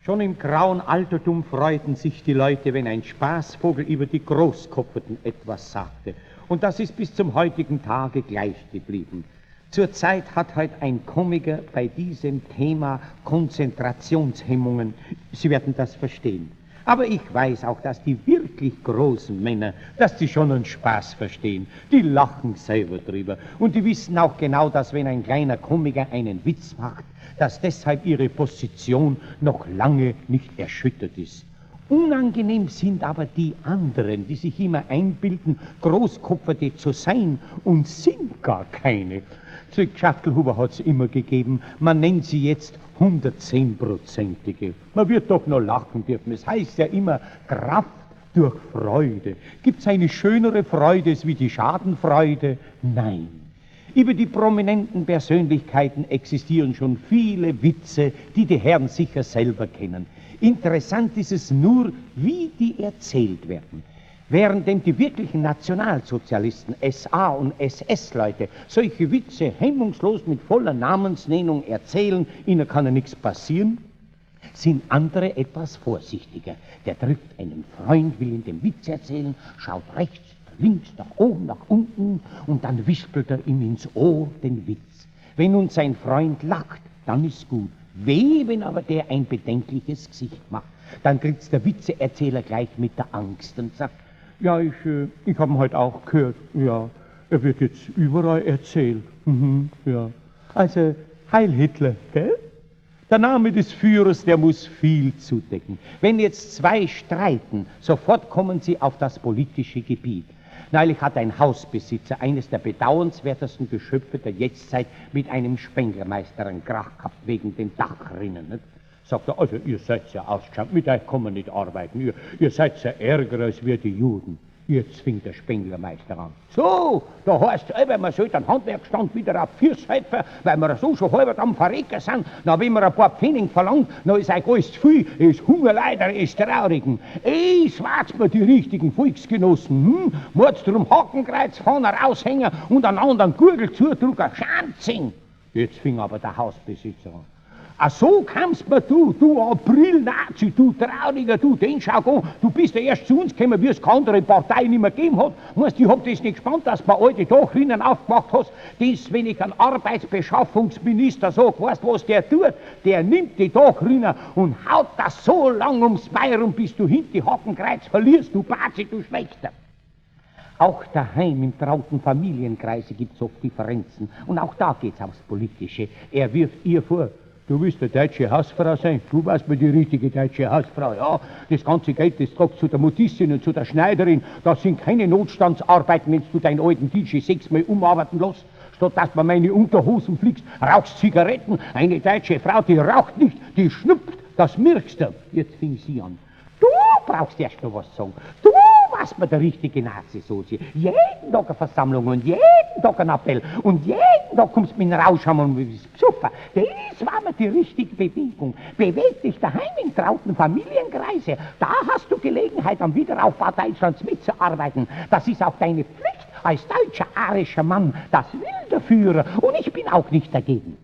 Schon im grauen Altertum freuten sich die Leute, wenn ein Spaßvogel über die Großkopferten etwas sagte. Und das ist bis zum heutigen Tage gleich geblieben. Zurzeit hat heute ein Komiker bei diesem Thema Konzentrationshemmungen. Sie werden das verstehen. Aber ich weiß auch, dass die wirklich großen Männer, dass die schon einen Spaß verstehen. Die lachen selber drüber. Und die wissen auch genau, dass wenn ein kleiner Komiker einen Witz macht, dass deshalb ihre Position noch lange nicht erschüttert ist. Unangenehm sind aber die anderen, die sich immer einbilden, Großkopferte zu sein und sind gar keine. Schaftelhuber hat's immer gegeben. Man nennt sie jetzt 110-prozentige. Man wird doch noch lachen dürfen. Es heißt ja immer Kraft durch Freude. Gibt's eine schönere Freude als wie die Schadenfreude? Nein. Über die prominenten Persönlichkeiten existieren schon viele Witze, die die Herren sicher selber kennen. Interessant ist es nur, wie die erzählt werden. Währenddem die wirklichen Nationalsozialisten, SA und SS-Leute, solche Witze hemmungslos mit voller Namensnennung erzählen, ihnen kann ja nichts passieren, sind andere etwas vorsichtiger. Der trifft einen Freund, will ihm den Witz erzählen, schaut rechts, links, nach oben, nach unten und dann wispelt er ihm ins Ohr den Witz. Wenn nun sein Freund lacht, dann ist gut. Weh, wenn aber der ein bedenkliches Gesicht macht, dann kriegt's der Witzeerzähler gleich mit der Angst und sagt, ja, ich hab ihn heute auch gehört, ja, er wird jetzt überall erzählt, ja. Also, Heil Hitler, gell? Der Name des Führers, der muss viel zudecken. Wenn jetzt zwei streiten, sofort kommen sie auf das politische Gebiet. Neulich hat ein Hausbesitzer, eines der bedauernswertesten Geschöpfe der Jetztzeit, mit einem Spenglermeister einen Krach gehabt wegen den Dachrinnen. Nicht? Sagt er, also ihr seid ja ausgeschaut, mit euch kann man nicht arbeiten, ihr seid ja ärger als wir die Juden. Jetzt fing der Spenglermeister an. So, da heißt's selber, man soll den Handwerkstand wieder auf Füße helfen, weil wir so schon halb am Verrecken sind. Na, wenn man ein paar Pfennig verlangt, dann ist euch alles zu viel, ist Hungerleider, ist Traurigen. Ich wart's mir die richtigen Volksgenossen, Mord's drum Hakenkreuz vorne raushängen und einander einen Gurgel zudrücken, Schanzing. Jetzt fing aber der Hausbesitzer an. Ach so kamst mir du, du April-Nazi, du Trauriger, du, den schau an, du bist ja erst zu uns gekommen, wie es keine andere Partei nicht mehr gegeben hat. Weißt, ich hab das nicht gespannt, dass du mir alte Dachrinnen aufgemacht hast. Das, wenn ich einen Arbeitsbeschaffungsminister sag, weißt du, was der tut? Der nimmt die Dachrinnen und haut das so lang ums Bein rum, bis du hinter die Hakenkreuz verlierst, du Bazi, du Schlechter. Auch daheim im trauten Familienkreise gibt's oft Differenzen. Und auch da geht's aufs Politische. Er wirft ihr vor, du willst eine deutsche Hausfrau sein, du warst mir die richtige deutsche Hausfrau, ja. Das ganze Geld, das tragst zu der Modistin und zu der Schneiderin. Das sind keine Notstandsarbeiten, wenn du deinen alten DJ 6-mal umarbeiten lässt. Statt dass man meine Unterhosen fliegst, rauchst Zigaretten. Eine deutsche Frau, die raucht nicht, die schnupft, das merkst du. Jetzt fing sie an. Du brauchst erst noch was sagen. Du warst mir der richtige Nazi-Sozi. Jeden Tag eine Versammlung und jeden Tag ein Appell und jeden Tag kommst du mit dem Rauschhammer und bist besoffen. Das war mir die richtige Bewegung. Beweg dich daheim in trauten Familienkreise. Da hast du Gelegenheit, am Wiederaufbau Deutschlands mitzuarbeiten. Das ist auch deine Pflicht als deutscher, arischer Mann. Das will der Führer und ich bin auch nicht dagegen.